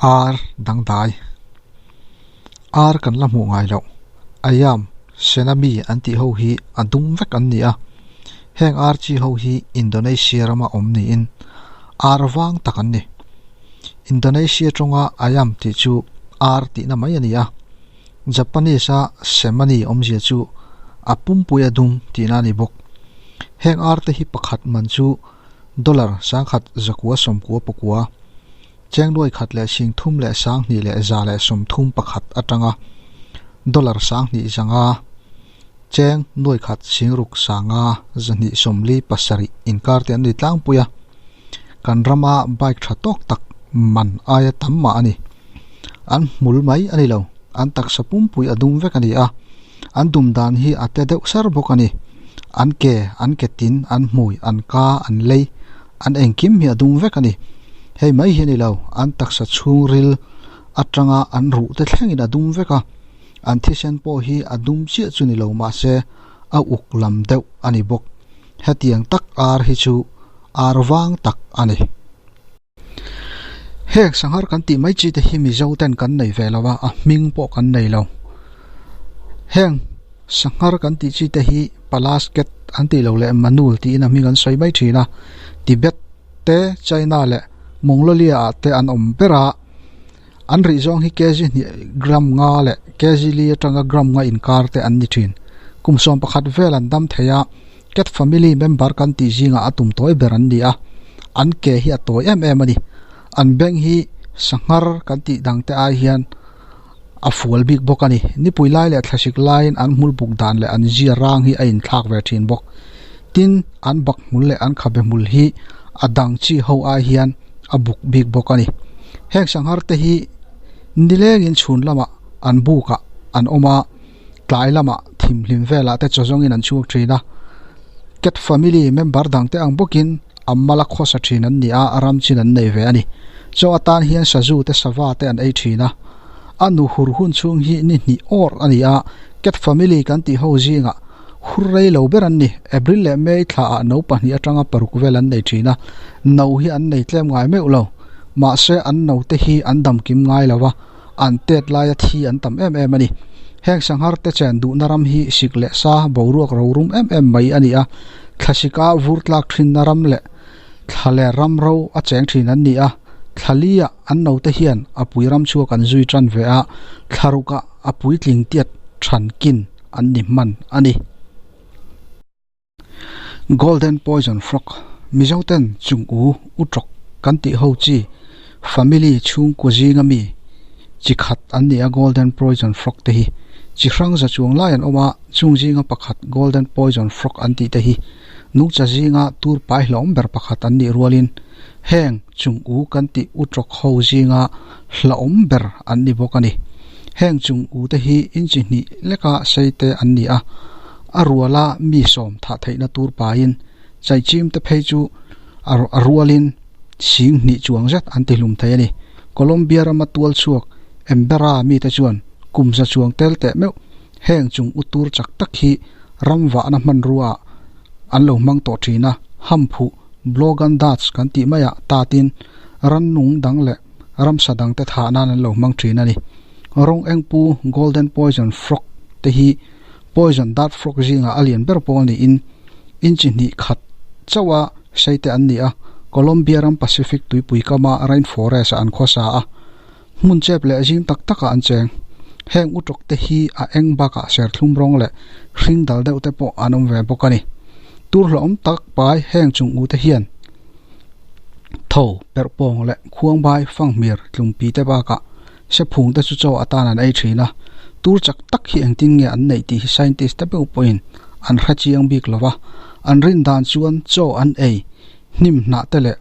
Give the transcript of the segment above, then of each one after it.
Ar dangdai. Ar kan la hmuh ngai loh. Ayam, Senami an tih ho hi a dum vek an ni a. Heng ar chi ho hi Indonesia rama awm niin ar vang tak an ni. Indonesia tawnga ayam tih chu ar tihna mai a ni a. Japanese-a Semani awmzia chu a pumpui a dum tihna a ni bawk. Heng ar te hi pakhat man chu dollar 1199, cheng nuai khat leh sing thum leh sanghnih leh za leh sawmthum pakhat atanga dollar 2500, cheng nuai khat sing ruk sanga zahnih sawmli pasarih inkar te an ni tlangpui a. Kan rama bike tha tawk tak man aia tam mah a ni. An hmul mai a ni lo, an taksa pumpui a dum vek a ni a, an dum dan hi a te deuh sar bawk a ni. An ke, an ke tin, an hmui, an ka, an lei, an engkim hi a dum vek a ni. Hei mai hi a ni lo, an taksa chhungril atanga an ruh te thlengin a dum vek a, an thisen pawh hi a dum chiah chu ni lo mahse a uk lam deuh a ni bawk. Hetiang tak ar hi chu ar vang tak a ni. Heng sanghar kan tih mai chi te hi Mizo ten kan nei ve lo a, a hming pawh kan nei lo. Heng sanghar kan tih chi te hi Palasket an tih loh leh Manul tiin a hming an sawi mai thin a. Tibet te, China leh Monglolia ah te an awm ber a. An rih zawng hi kg hnih gram nga leh kg li atanga gram nga inkar te an ni thin. Kum 11 vel an dam thei a, cat family member kan tih zingah a tum tawi ber an ni a, an ke hi a tawi em em a ni. An beng hi sanghar kan tih dang te ai hian a fual bik bawk a ni. Nipui lai leh thlasik laiin an hmul buk dan leh an zia rang hi a inthlak ve thin bawk. Tin, an bak hmul leh an khabe hmul hi a dang chi ho ai hian a buk bik bawk a ni. Heng sanghar te hi nilengin chhun lamah an bukah an awm a, tlai lamah thimhlim velah te chaw zawngin an chhuak thin a. Cat family member dang te ang bawkin a mala khawsa thin an ni a, ram chin an nei ve a ni. Chaw atan hian sazu te sava te an ei thin a. A nu hur hun chhung hi ni hnih awr a ni a, cat family kan tih ho zingah Hur rei lo ber an ni. April leh May thla ah no pahnih atanga paruk vel an nei thin a, no hi an nei tlem ngai meuh lo. Mahse an no te hi an dam kim ngai lo a, an tet laia thi an tam em em a ni. Heng sanghar te chen duhna ram hi sik leh sa boruak ro rum em em mai a ni a, thlasika vur tlak thinna ram leh thla leh ram ro a cheng thin an ni a, thla li ah an no te hian a pui ram chhuak an zui tan ve a, thla ruk ah a puitling tiat than kin an ni hman a ni. Golden Poison Frog, Mizo ten chung u u tawk kan tih ho chi family chhungkua zinga mi chi khat an ni a Golden Poison Frog te hi chi hrang za chuang lai an awm a, chung zinga pakhat Golden Poison Frog an tih te hi nungcha zinga tur pai hlawm ber pakhat an nih rualin heng chung u kan tih u tawk ho zinga hlauhawm ber an ni bawk a ni. Heng chung u te hi inchi hnih leka sei te an ni a, a ruala mi sawm thah theihna tur paiin chaichim te phei chu a rualin sing hnih chuang zet an tihlum thei a ni. Colombia rama tual chhuak Embera mite chuan kum za chuang tel teh meuh heng chung u tur chak tak hi ram vahna hmanrua ah an lo hmang tawh thin a, hamphuh Blowgun darts kan tih maiah tatin rannung dang leh ramsa dangte thah nan an lo hmang thin a ni. Rawng engpu Golden Poison Frog te hi Poison Dart Frog zingah a lian ber pawl niin inchi hnih khat chauha sei te an ni a, Colombia ram Pacific tuipui kama rainforest ah an khawsa a, hmun chep leh zing tak takah an cheng. Heng utawk te hi a eng bakah serthlum rawng leh hring dal deuh te pawh an awm ve bawk a ni. Tur hlauhawm tak pai heng chung u te hian tho, perhpawng leh khuangbai fanghmir tlumpi te bakah sephung te chu chaw atan an ei thin a. Tur chak tak hi engtin nge an neih tih hi scientist te beuh pawhin an hre chiang bik lo va, an rin dan chuan chaw an ei hnim hnah te leh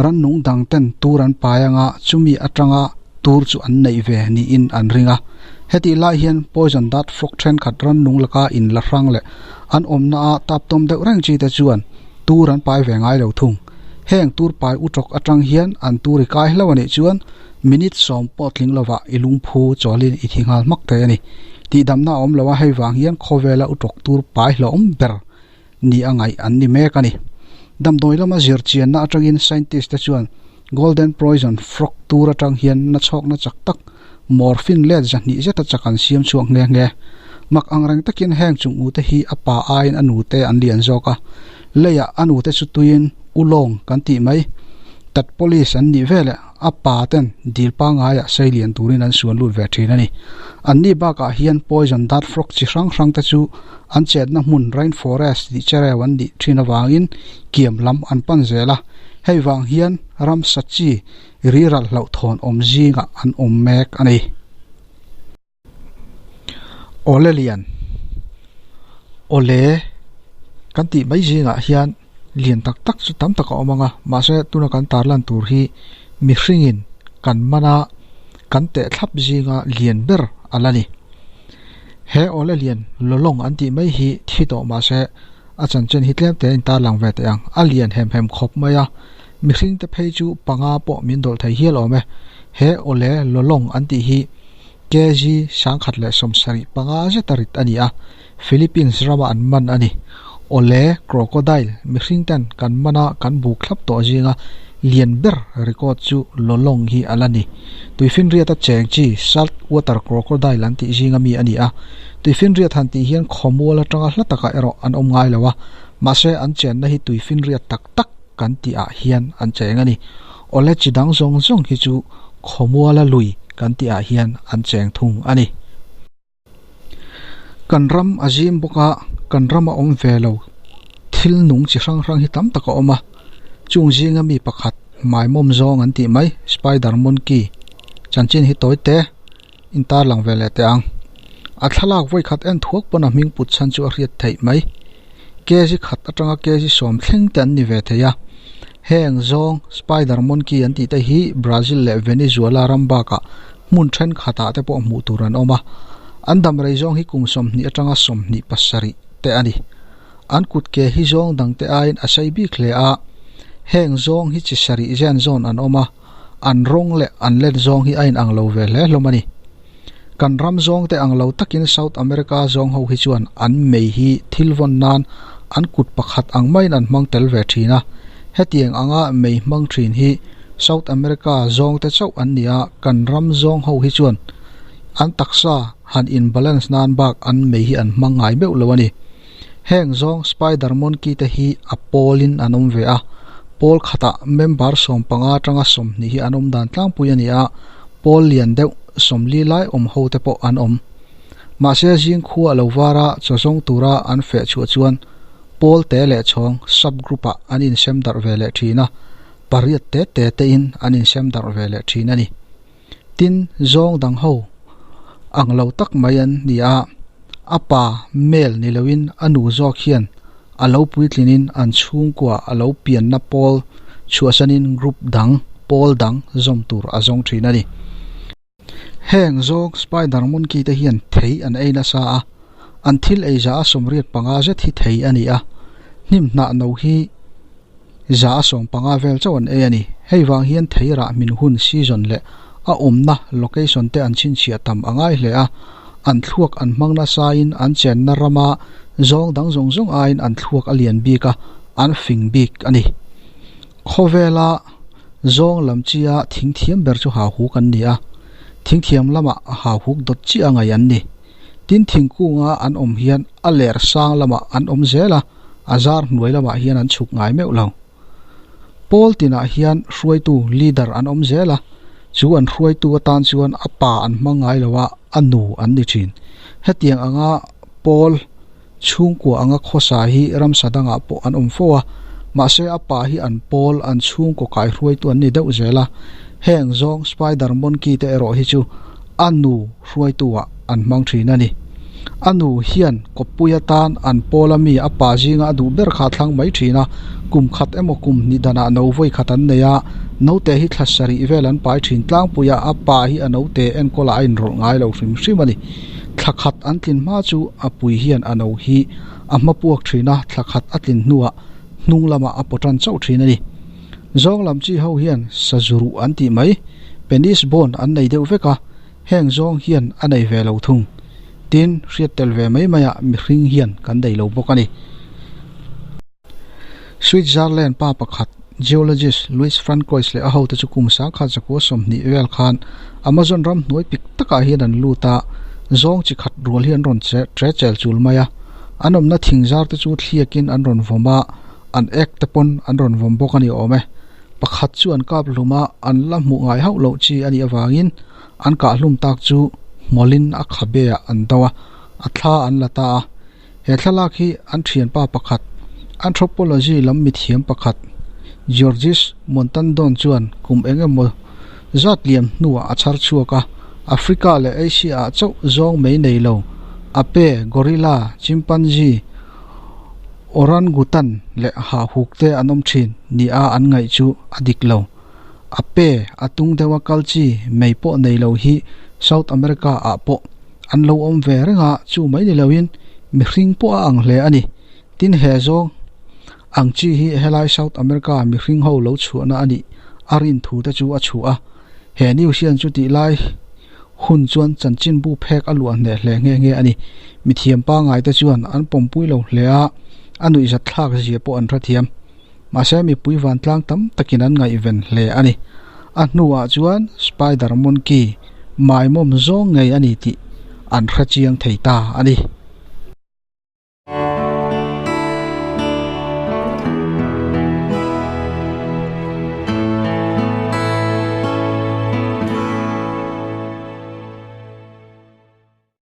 Rannung dang ten tur an pai anga chumi atanga tur chu an neih ve niin an ring a. Hetih lai hian poison dart frog thenkhat rannung laka in la hrang leh an awmna a tap tawm deuh reng chi te chuan tur an pai ve ngai lo thung. Heng tur pai utawk atang hian an tur i kai hlo anih chuan minute 10 pawh tling lovah i lungphu chawlin i thi nghal hmak thei a ni. Tihdamna a awm lo a, hei vang hian khawvela utawk tur pai hlauhawm ber ni a ngaih an ni mek a ni. Damdawi lama zir chianna atangin scientist te chuan Golden Poison Frog tur atang hian nachhawkna chak tak morphine let 200 zeta chak an siam chhuak nghe nghe. Mak angreng takin heng chung ute hi a pa aiin a nute an lian zawk a. Leiah a nute chu tuiin ulawng kan tih mai. Tat police an nih veleh a pa ten dil pangaiah sei lian turin an suan lut ve thin a ni. Anni bakah hian poison dart frog chi hrang hrang te chu an chetna hmun rainforest tih chereu an nih thin avangin kiam lam an pan zel a. Hei vang hian ramsa chi riral hlauhthawn awm zingah an awm mek a ni. Awle lian, awle kan tih mai zingah hian lian tak tak chu tam tak a awm ang a, mahse tuna kan tarlan tur hi mihringin kan mana kan teh thlap zinga lian ber a la ni. He awle lian lawlawng an tih mai hi thi tawh mahse a chanchin hi tlem te a intarlang ve teh ang. A lian hem hem khawp mai a, mihringte phei chu panga pawh min dawlh thei hial awm e. He awle lawlawng an tih hi kg 175 zeta rit a ni a, Philippines rama an man a ni. Awle crocodile mihring ten kan mana kan buk thlap tawh zinga lian ber record chu lawlawng hi a la ni. Tuifinriata cheng chi salt water crocodile an tih zinga mi a ni a. Tuifinriat han tih hian khawmual atanga hla takah erawh an awm ngai lo a, mahse an chenna hi tuifinriat tak tak kan tih ah hian an cheng a ni. Awle chi dang zawng zawng hi chu khawmuala lui kan tih ah hian an cheng thung a ni. Kan ram a zim bawk a, kan rama awm ve lo thil nung chi hrang hrang hi tam tak a awm a, chung zinga mi pakhat maimawm zawng an tih mai spider monkey chanchin hi tawi te in tarlang ve leh teh ang. A thlalak vawi khat en thuak pawn a hming put chhan chu a hriat theih mai. Kg khat atanga kg 10 thleng te an ni ve thei a. Heng zawng spider monkey an tih te hi Brazil leh Venezuela ram bakah hmun thenkhatah te pawh hmuh tur an awm a. An dam rei zawng hi kum 20 atanga 27 te a ni. An kut ke hi zawng dang te aiin a sei bik hle a. Heng zawng hi chi sarih zen zawn an awm a. An rawng leh an let zawng hi a inang lo ve hle hlawm a ni. Kan ram zawng te ang lo takin South America zawng ho hi chuan an mei hi thil vawn nan an kut pakhat ang maiin an hmang tel ve thin a. Hetiang anga mei hmang thin hi South America zawng te chauh an ni a, kan ram zawng ho hi chuan an taksa han in balance nan bak an mei hi an hmang ngai meuh lo a ni. Heng zawng spider monkey te hi a pawlin an awm ve a, pawl khatah member 15 atanga 20 hi an awm dan tlangpui a ni a, pawl lian deuh 40 lai awm ho te pawh an awm. Mahse zing khua a lo var a, chaw zawng tura an feh chhuah chuan pawl te leh chhawng sub group ah an insem darh ve leh thin a, pariat te te te in an insem darh ve leh thin a ni. Tin, zawng dang ho ang lo tak mai an ni a, a pa male ni loin a nu zawk hian a lo puitlinin an chhungkua a lo pianna pawl chhuahsanin group dang, pawl dang zawm tur a zawng thin a ni. Heng zawng spider monkey te hian thei an ei nasa a, an thil ei za a 85 zet hi thei a ni a, hnim hnah no hi 150 vel chauh an ei a ni. Hei vang hian thei rah hmin hun season leh a awmna location te an chhinchhiah tam a ngai hle a, an thluak an hmang nasain an chenna rama zawng dang zawng zawng aiin an thluak a lian bik a, an fing bik a ni. Khawvela zawng lam chia thing thiam ber chu hauhuk an ni a, thing thiam lamah hauhuk dawt chiah a ngaih an ni. Tin thingkunga an awm hian a ler sang lamah an awm zel a, a zar hnuai lamah hian an chhuk ngai meuh lo. Pawl tinah hian hruaitu leader an awm zel a, chu an hruaitu atan chuan a pa an hmang ngai lo a, a nu an ni thin. Hetiang anga pawl chhungkua anga khawsa hi ramsa dangah pawh an awm fo a, mahse a pa hi an pawl an chhungkaw kai hruaitu an ni deuh zel a. Heng zawng spider monkey te erawh hi chu a nu hruaitu ah an hmang thin a ni. A nu hian kawppui atan an pawl a mi a pa zinga a duh ber kha a thlang mai thin a, kum khat emaw kum hnih danah no vawi khat an nei a, note hi thla sarih vel an pai thin tlangpui a, a pa hi a note enkawlah a inrawlh ngai lo hrim hrim a ni. Thla khat an tlin hma chu a pui hian a no hi a hma puak thin a, thla khat a tlin hnuah hnung lamah a paw tan chauh thin a ni. Zawng lam chi ho hian sazuruh an tih mai, penis bone an nei deuh vek a, heng zawng hian a nei ve lo thung. Tin, hriat tel ve mai maiah mihring hian kan nei lo bawk a ni. Switzerland pa pakhat. Geologist Louis Francois leh a hote chu kum sangkhat zakua 20 vel khan Amazon ram hnuai pik takah hian an lut a, zawng chi khat rual hi an rawn che chel chul mai a. An awmna thing zar te chu thliakin an rawn vawm a, an ek te pawn an rawn vawm bawk a ni awm e. Pakhat chu an kap hlum a, an la hmuh ngai hauh loh chi a nih avangin an kah hlum tak chu hmawlin a khabe ah an do a, a thla an la ta a. He thlalak hi an thianpa pakhat, anthropology lam mithiam pakhat, Georges Montandon chuan kum eng emaw zat liam hnuah a chhar chhuak a, Africa leh Asia ah chauh zawng mai nei lo, ape, gorilla, chimpanzee, orangutan leh hahuk te an awm thin nia an ngaih chu a dik lo. Ape, a tung deuha kal chi mei pawh nei lo hi South America ah pawh an lo awm ve reng a, chu mai ni loin mihring pawh a ang hle a ni. Tin he zawng ang chi hi helai South America mihring ho lo chhuahna a nih a rin thu te chu a chhuah a. He news hian chutih lai hun chuan chanchinbu phek a luah hneh hle nghe nghe a ni. Mithiam pangngai te chuan an pawmpui lo hle a, a nuihzat thlak zia pawh an hrethiam. Mahse mipui vantlang tam takin an ngaihven hle a ni. A hnuah chuan Spider Monkey maimawm zawng ngei a ni tih an hre chiang thei ta a ni.